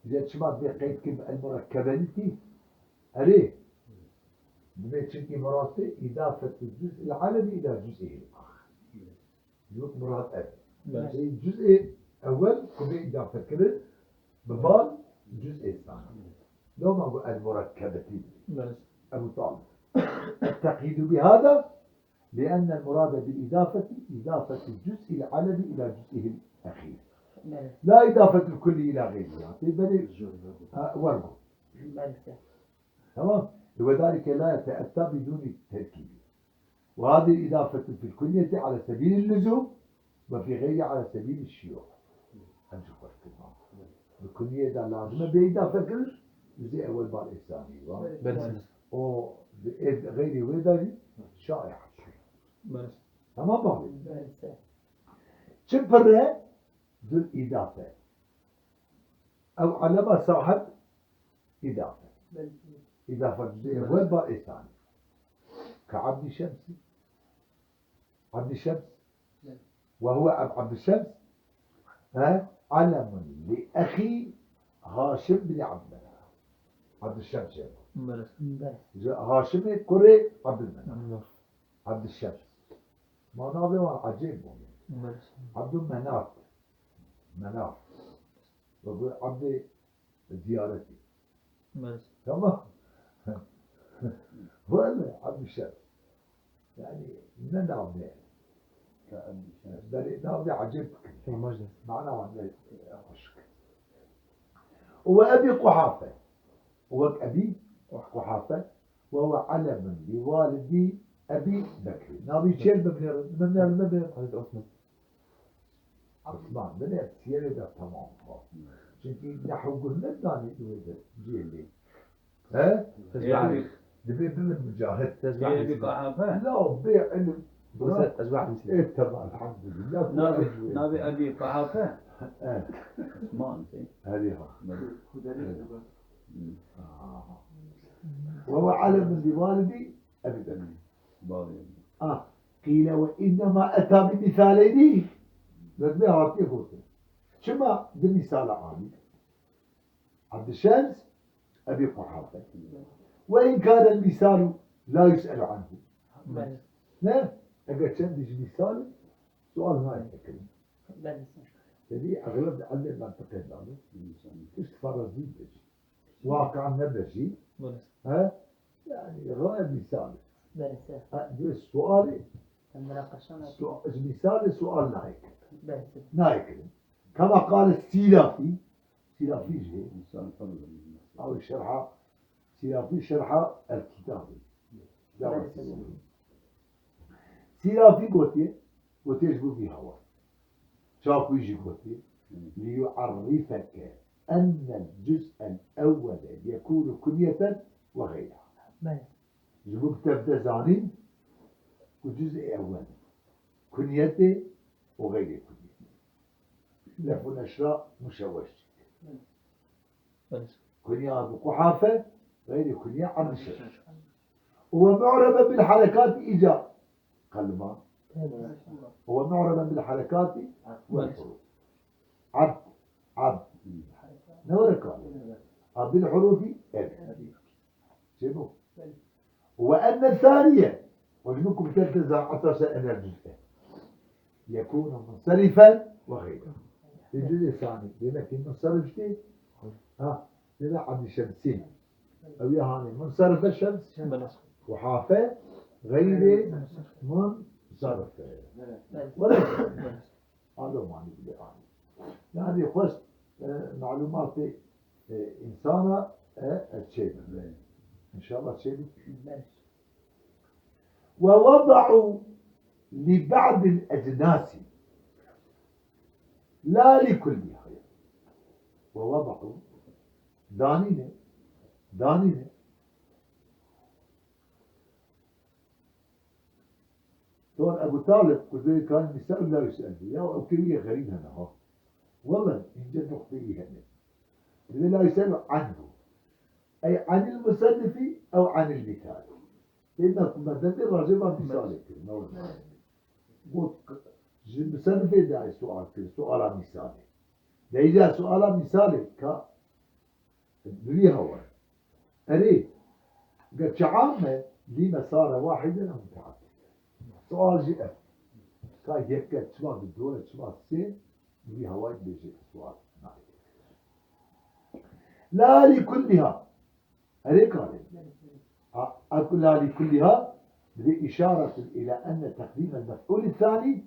ji çima dê qeyd kim el murekkebelîtî? Erê, dibê çimkî mirasê îdafetu cüz'il alemi ila cüz'ihil axir. Ji wek mirad ev. Belê. Ê cüz'ê ewel ku bê îdafe kirin, bi bal cüz'ê sani. Loma got el murekkebetî. Belê. Ebu Talib. Teqyîdu bihada, لأن المراد بالإضافة إضافة الجزء العلوي إلى جزئه الأخير. Belê. لا إضافة الكل إلى غيره. Belê. Ha, wergo. Belê. تمام؟ وذلك لا يتأتى بدون تركيب. وهذه إضافة في الكنية على سبيل اللزوم وفي غيره على سبيل الشيوع. Em jî xweş kirman. Bi kunyê de lazim e bê îdafe kirin, Cüz'ê ewel bar ê sanî va. Belê. O di ê xeyrî wê de jî şaî hepşî. Belê. Tamam mı abi? Belê. Çi pirre dil îdafe. Ew elema sahib îdafe. Belê. Îdafe cüz'ê ewel bar ê sanî. Ke Abdî Şemsî. Abdî Şems. Ve huve Ab-, Abdî Şems. He? Elemun li exî Haşim bin Abdülmenaf. Abdî Şems şey. Belê. Belê. Ji Haşimê kurê Abdülmenaf. Anladım. Abdî Şems. Ma navê wan ecêb bû. Belê. Abdülmenaf. Menaf. Ve bu Abdî ziyaretî. Belê. Tamam. Valla Abdülşer. Yani ne navê? Belê navê ecêb bikin. Imajda. Mana wan ne hoş. Ve Ebi Kuhafe. Ve Ebi Kuhafe. Ve huve elemun li walidi Ebi Bekri. Navê çêl bibnerin, bibnerin, bibnerin. Hazreti Osman. Osman, bine siyerê de tamam. Çünkü nehw guh ne danî wê de cêlê. He? Tezgah. Dibê bibin mücahit. Tezgah. Yê bi kahafe. La bê ilim. Mesela tezgah mısın? E tamam, elhamdülillah. Navê, navê Ebî Kahafe. Evet. Osman. Hadi ha. Ve huve elemun li walidi Ebi Bekri. Bavê. Ah, qîle ve innema eta bi misaleyni. Dibê hatiye gotin. Çima di misala anî? Abdülşems, Ebi Kuhafe. Ve in kâne misalu la yus'elu anhu. Belê. Ne? Eger çend ji misal, sual nayê kirin. Belê. Tedî egleb di ilmê mentiqê de ne. Tişt farazî bêjî. Waqian nebêjî. Belê. He? Yani gayet misal. Belê. Ha, bir suali, Em münaqeşa nakin. su, misali sual nayê kirin. Belê. Nayê kirin. Kema qale Sîlafî, Sîlafî jî, İnsan tanıdım. ew şerha, Sîlafî şerha el-Kitabî. Dawet Evet. Sîlafî. Sîlafî gotiye, gotiye ji bo vî hewa. Çakuy jî gotiye, liyu'errifeke ennel cüz'el ewwele yekûnu kunyeten ve xeyra. Belê. Ji bo ku te bide zanîn ku cüz'ê ewwel kunyetê û xeyrê kunyetê. Lef û neşra muşewweş. Belê. Kunya bi Kuhafe, xeyrê kunya Abdülşeş. Û ve mu'rebe bil harekati îca. Qelma. Û ve mu'rebe bil harekati vel huruf. Abd, abd. Ne were kar? A bil hurufi ev. Çê bu. Ve enne thaniye. Ve ji min ku bi te zaten se ener cüz'e. Yekûnu munserifen ve xeyra. Di cüz'ê sanî. Demek ki munserif tê. Ha. Deve Abdülşemsî. Ew ya hanî munserife şems. Belê. Kuhafe. Xeyrê munserife. Wele. Alo manî bile anî. Yani xwest e, malumatê e, insana e, e, çêbin. İnşallah çêbin. Ve vada'u li ba'dil ecnasi. La li kulliha. Ve vada'u danîne, danîne. Don Ebu Talib, ku dê kan misal la yus'el. Ya ew kêwiyê xerîb hene ha. Wele, înce nuqteyî hene. Divê la yus'el anhu. Ey anil musennifi ew anil mîsalî. Dêma ku me demê racê van mîsalê kir. Ne were. Got, ji musennifê de sual kir, suala mîsalê. Deyda suala mîsalê ka bi vî hewa. Erê, gerçi am e, lîme sare wahiden ew muteaddid. Sual jî ev. Ka yek e, çima bi du e, çima sê, bi vî hewayî dibêje sual nayê. La li kulliha. Erê kare. A, eku la li kulliha, divê işaretun ila enne teqdîmel mef'ûlî thanî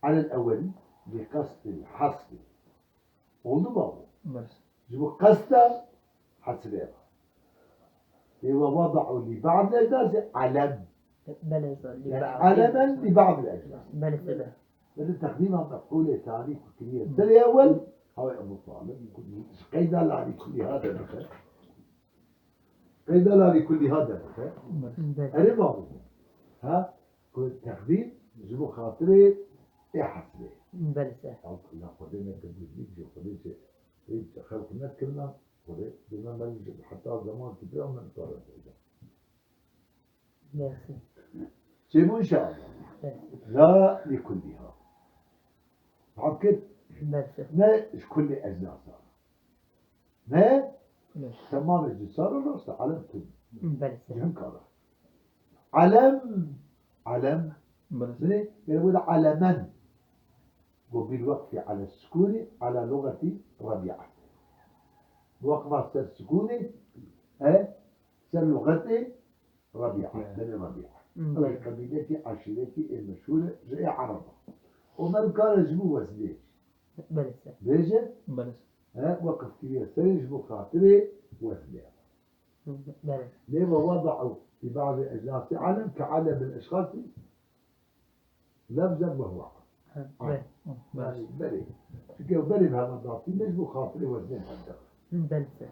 alel ewwelî li qesdil hasri. Oldu mu abi? Belê. Ji bo qesta hesrê re. Ê ve vada'u li ba'd ecnasî alem. Belê zor. Yani alemen li ba'd ecnas. Belê sebe. Belê teqdîma mef'ûlê tanî ku kiriye serê ewel, hawê Ebu Talib, ku ji qeyda la li kulliha de dixe. Qeyda la lîkullîha derdixe. Belê. Erê mabû. Ha? Ku teqdîm ji bo xatirê ê hesrê. Belê ser. Ew la Xwedê nekirdi, ji Xwedê çi, hiç xelq nekirina, Xwedê dime me ji heta zeman kitira min kare bêje. Belê ser. Çêbû inşallah. Belê. La lîkullîha. Feham kir? Belê ser. Ne ji kullê ecnasa. Ne? Belê. Temamê cînsara rast e, elem tune. Belê ser. Cihim kara. Elem, elem. Belê. Belê, belê bu da elemen. Bu bil vakfi ala sukuni, ala lugati Rabi'a. Vakfa ser sukuni, e, ser lugati Rabi'a, Evet. Beni Rabi'a. Hı. Ew qebîlekî, eşîrekî ê meşhûr e, ji ê Ereba. Omer kare ji bo weznê. Belê ser. Bêje? Belê ser. He, weqif kiriye serê ji bo xatirê weznê. Belê. Lê ve wedahu fi ba'di ecnasi alem ke alem el eşxasi lefzen ve huwa. Ha, Am. Belê. Hı, belê. Yani belê. Çünkü belê bi hemen datî ne ji bo xatirê weznê hevde. Hı, belê ser.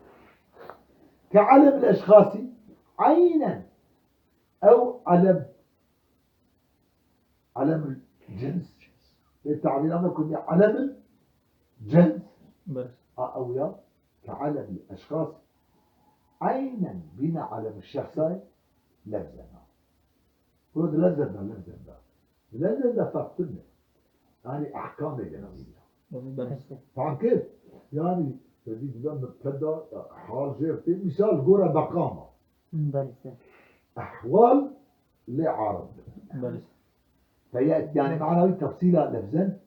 Ke alem el eşxasi aynen ew alem Alemul cins. Lê tabîra me ku bê alemul cins. Belê. A ew ya ke alemul eşxas. Aynen bîna alemul şexsay lefzena. Ku di lefzenda, lefzenda. Di lefzenda fark tune. Yani ehkamê de navîna. Belê. Feham kir? Yani, te dî dibe mubteda, hal jê tê. Misal, gora meqama. Belê. Ehwal lê arab. Belê. Feye'ti, yani mana wî tefsîla lefzen,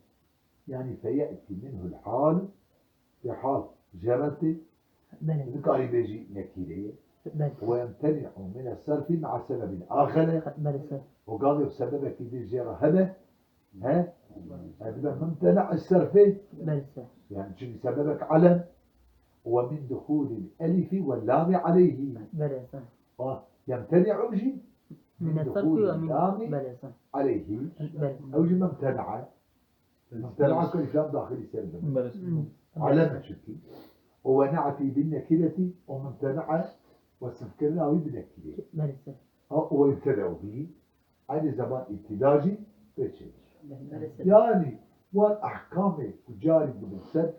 yani feye'ti minhul hal, lê hal jê re tê, Belê. Nikarî bêjî nekîre ye. Belê. Ve yemteni'u mine serfi ma'a sebebin ahare. Belê ser. Û gavê sebebekî dî jê re hebe, he? He, dibe mumtena' serfê. Belê ser. Yani çünkü sebebek alem. Ve min duhulil elifi ve lami aleyhi. Belê ser. Aa, yemteni'u jî min Mine serfi ve duhulil min, lami belê ser. Aleyhi. Belê. Ew jî mumtena'a. Mumtena'a ku îflam daxilî ser bin. Belê ser. Hmm. Alem çünkü. O ve na'ti bin nekireti, o mumtena'a ve sifkirina wî bi nekirê. Belê ser. Ha, o ve ibteda'u bî. Aynı zaman ibtida jî pê çê. Belê ser. Yani, wan ahkamê ku carî dibin ser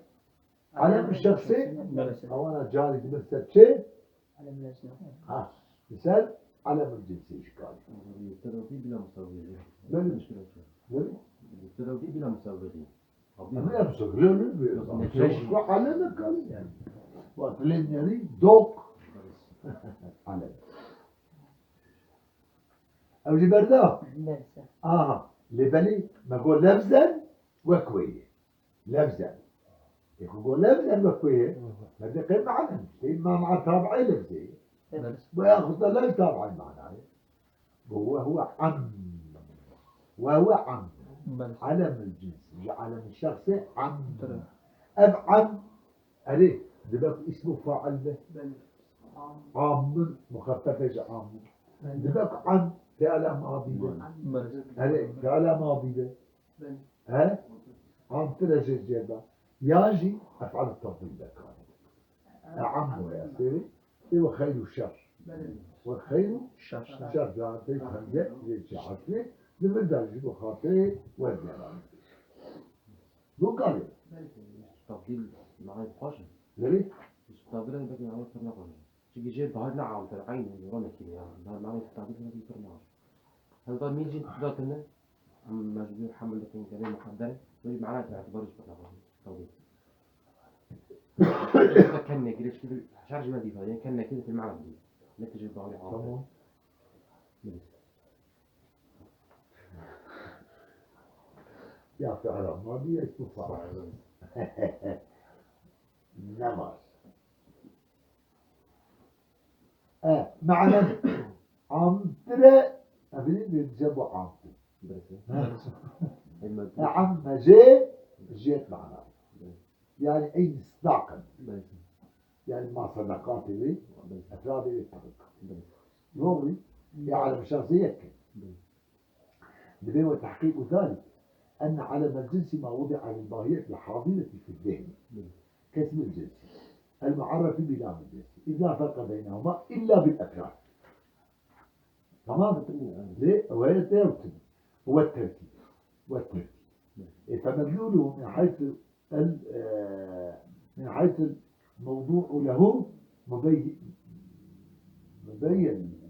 Alem şexsê, Belê ser. Ewana carî dibin ser çê? Alem şexsê. Ha, ser alemul cinsê jî karî. Mubteda wî bila musawîgî. Belê. Belê. Mubteda wî bila musawîgî. Em ne musawîgî, ne, ne, ne. Yok, ne. Ku alem karî yani. Bak, lê yani dok. Alem. Ew jî berda. Belê ser. Aha, lê belê me got lefzen wek wê ye. Lefzen. Ê ku got lefzen wek wê ye, Hı hı. me dê qey manen. Tê mana tabi'ê lefzê ye. Evet. Bu ya xwe lef tabi'ê manayê. Bu ve huve am. Ve huve am. Belê. Alemul cins. Ji alemul şexsê am. Tabii. Ev am, erê, dibe ku ismu fail be. Belê. Amın, muxeffefe ji amın. Belê. Dibe ku am, fiila madi be. Belê. Erê, fiila madi be. Belê. He? Amtir e jê cêda. Ya jî ef'al tefdîl de karî. E'am we ya sêrê. Ê we xeyr û şer. Belê. We xeyr û Şer. Şer. Şer. Ca tey xemge, jê çi asli. Li vir de ji bo xatirê we zêran. Bu karî. Belê. Tefdîl manayê xweş e. Nerê? Tefdîl belkî manayê pir ne xweş e. Çünkü jê dahil ne amtir, aynı, ro nekî ya. Dahil manayê tefdîl ne pir ne xweş. Hezda mîn jî tefdîl ne. Em mecbûr hemil dikin, gelê muqedder e. Wê mana itibarî ji pir naxwe. Tawdî. Ken nekî, şer ji me dî, yani ken nekî, fil mana dî. Ne tijî dawî. Tamam. Ya fi'la madiye, tu faal. Namaz. E, ma'na amtire, evlî bir cebo amtir. Belê. Ha. Belê. E, amme jê, jêt mana. Belê. Yani ey misdaqin. Belê. Yani ma sadaqatê wê, Belê. Efradê wê tabik. Belê. Doğru. E, alem şahsiyet. Belê. Dibe ve tahqiqu zalik. Enne alemel cinsi ma wudi'a lil bahiyet lil hadireti fil zihni. Belê. Kesbil cinsi. المعرف بلام الجنس، إذ لا فرق بينهما إلا بالأفراد. تمام؟ ليه؟ وهي ترتيب. والترتيب. والترتيب. إيه، فمدلوله من حيث ال-، آه، من حيث الموضوع له مبين، مبين،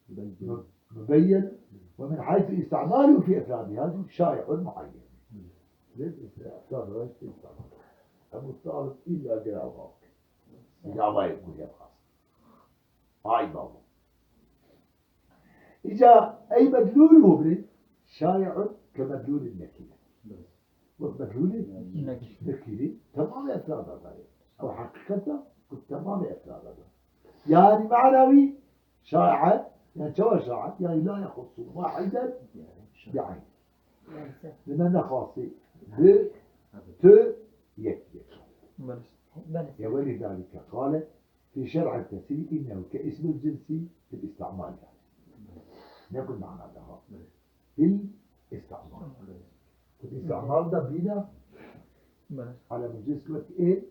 مبين. مبين، ومن حيث استعماله في أفرادها شائع معين. ليش استعمال؟ أبو طالب إلا قراءة. إلا ما يكون يبحث. هاي بابا. إجا أي مدلول مبرم شائع كمدلول النكرة. ومدلول النكرة. نكرة تمام أفراد هذا. أو حقيقة تمام أفراد هذا. يعني معنوي شائع، يعني شو شائع؟ يعني لا يخص واحدا بعينه. لمن خاصة ب ت يكفي. ولذلك قال في شرع التسريب إنه كاسم الجنس في الاستعمال يعني. نقول معنى لها. في الاستعمال. في الاستعمال ده بينا على مجلس وقت إيه؟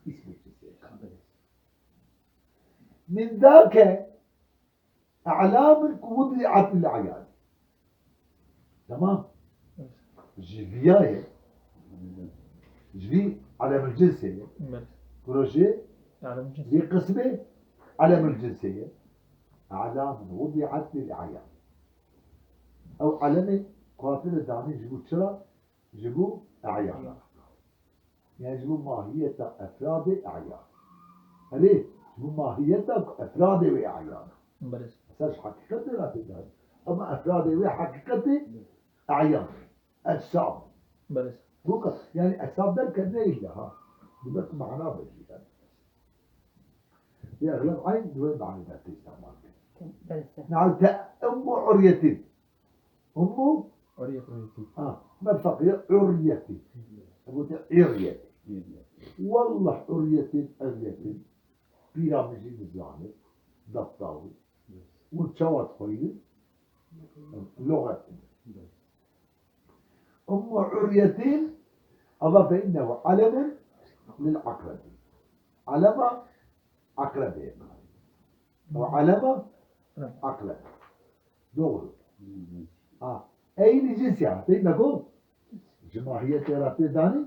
اسم الجنس. من ذاك أعلام وضعت للأعيان. تمام؟ Ji viya ye. Ji vî علم الجنس ye. Belê. Proje Alem cins. Vî qismê علم الجنس ye. أعلام وضعت للأعيان. Ew alemê ku hatine danîn ji bo çira? Ji bo e'yan. Yani ji bo mahiyeta efradê e'yan. Erê, ji bo mahiyeta ku efradê wê e'yan. Belê. Mesela ji heqîqetê re tê dayîn. Ama efradê wê heqîqetê e'yan. Ecsam. Belê. Bu ka-, yani ecsam derken ne illa ha. Bu da mana verir yani. Ya egleb eyn di wê manî de tê îstemal kirin. Belê. Nal te ummu uryetin. Ummu Uryetin. Ha, me feqî uryetî. Gote iryetî. Wallah uryetî, iryetî. Pîra min jî dizanê. Deftawî. Û çawa dixweyî? Loxet. Ummu uryetin, ava fe innehu alemun lil akrebi. Alema akrebê. Ew alema akreb. Doğru. Ha. Eynî cins ya. Peyma ku ji mahiyetê re pê danî,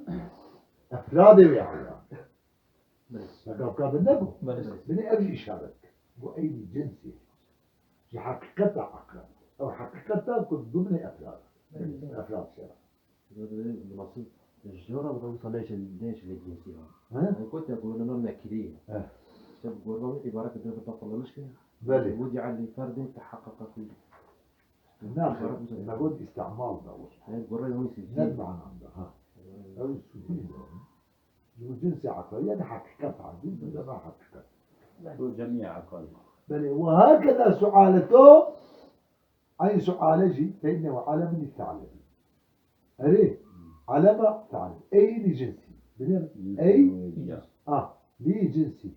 efradê wê haya. Belê. Te gavka bi ne bû? Belê. Binê ev jî işaret kir. Bu eynî cins e. Ji heqîqeta akreb. Ew heqîqeta ku dimê efrad. Belê. Efrad şera. Nasıl? Jora bu da neyse, neyse cinsi ya. He? Yani kot ya, bu ne nekiri. He. İşte bu gorba ibaret de bir patlamış ki. Belê. Bu ceal li ferdin tehakkaka fi. Naxir, me got îstîmal da. Hayır, gorba yok. Ne manada, ha. Ew sudî de. Bu cinsê akal, yani heqîqet ha, cins de ne heqîqet. Bu cemî akal. Belê, ve hakeza sualeto, eyn suale jî, fe innehu alemun li sa'lebi. Erê, alema ta'lem. Eynî cinsî. Bilin, ey, a, li cinsî.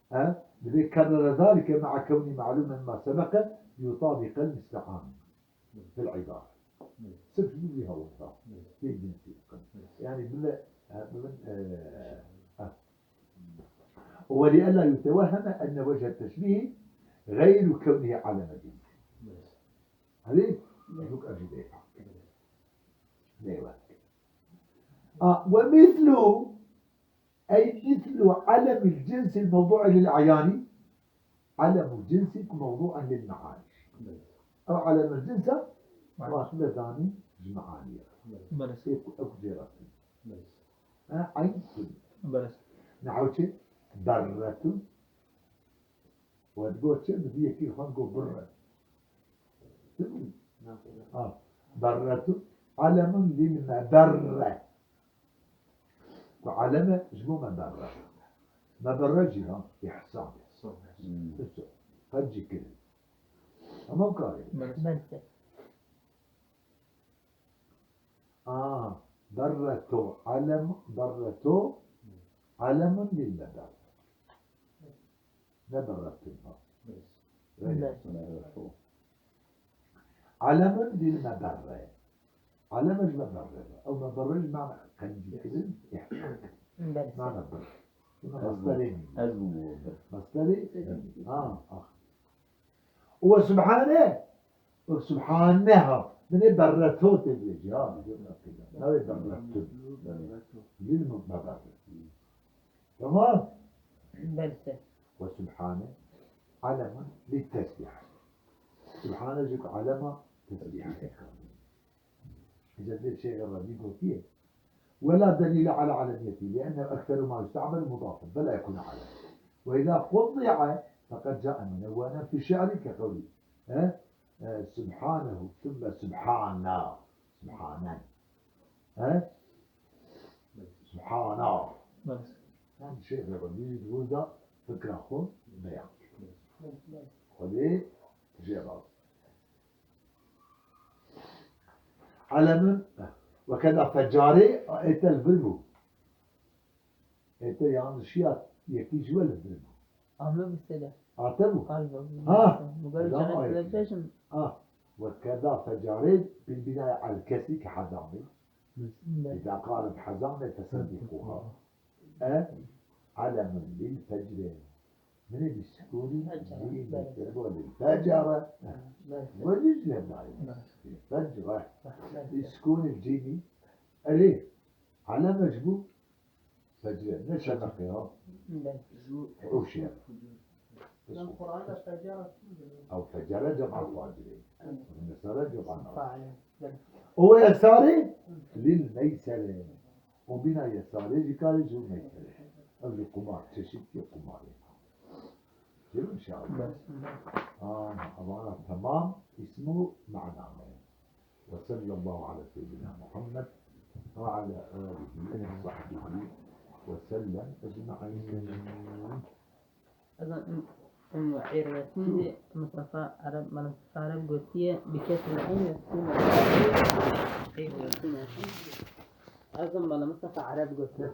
Ha? Divê kerrere zalike ma'a kewni ma'lumen ma sebeke yutabiqel musta'an. Fil ibare. Sırf bu bir havuzda. Li cinsî. Yani bile, ha, bilin, e, ha. ولئلا يتوهم أن وجه التشبيه غير كونه علم جنس. Hadi? Yok, acı değil. Eyvallah. A, ve mislu, ey mislu alemil cinsil mevdu'i lil a'yani, alemul cinsi mevdu'an lil ma'ani. Ew alemul cinsa, wahide danî ji me'aniye. Belê. Ê ku, ew ku jê re tê. Ha, eyn tun. Belê. Nehaw çi? Berretun. We digot çi? Bi vî yekî xwe digot birre. Değil mi? Ha, berretun. Alemun lil meberre. Ku aleme ji bo meberre. Meberre jî ha, ihsan. Hmm. Qencî kirin. Tamam karê. Belê. A, berreto, alem, berreto, alemun lil meberre. Ne berretun ha. Berreto. Alemun lil meberre. Alem ji meberre. Ew meberre ji mana qencî kirin, ihsan. Belê. Nane bir. Buna Ez mastarê bû. mi? Ez bû. Mastarê? Ha, ah. Ve subhane. Ve subhane ha. Bine berreto te diyeceğim. Navê berreto. Lil mu-, meberre. Tamam. Belê. Ve subhane. Alemun li tesbih. Subhane jî alema tesbih. Îca vê şêxê Razî gotiye. ولا دليل على علميته لأنه أكثر ما يستعمل مضافا فلا يكون علما. وإذا قطع فقد جاء منونا في الشعر كقوله، ها؟ آه، سبحانه ثم سبحانا. سبحانا. ها؟ سبحانا. Yani şêxê Razî jî di wir de fikra xwe beyan kir. Xwedê jê razî. Alemin, ve keda fecarê, ê te li vir bû. Ê te yanlışiya yekî ji we li vir bû. Ahmet Bisede. A te bû? Galiba. Ha. Mugar Tamam, Canet aynen. Lebejim. Ah, ve keda fecarê bilbinaya el kesî ki hezamê. Belê. Îda qalib hezamê tesedîquha. E, alemin lil fecrê. Min ê bi sukûnî Fecre, cîmî belê. ser bo lil fecre. Belê. Ve dij lê dayê. Belê. Fecre. Belê. Bi sukûnî cîmî. Erê, aleme ji bo fecre. Ne şemeqê ha. Belê. Rûşê. Lan Kur'an'da fecere kimdir? Ew fecere cema facirê. Mesela cema nafs. Faile. O yesarê lil meysere. O bîna yesarê jî karê ji meysere. Ev jî qumar, çeşitli qumarê. Değil mi inşallah? Aa, ama tamam ismu mana. Ve sallallahu ala seyyidina Muhammed ve ala alihi ve sahbihi ve sellem ecma'in. Ez an Ummu Îrwetin de Mustafa Arab, Mala Mustafa Arab gotiye bi kesril ayn ve sukûn el. Îrwetin. Ez an Mala Mustafa Arab gotiye.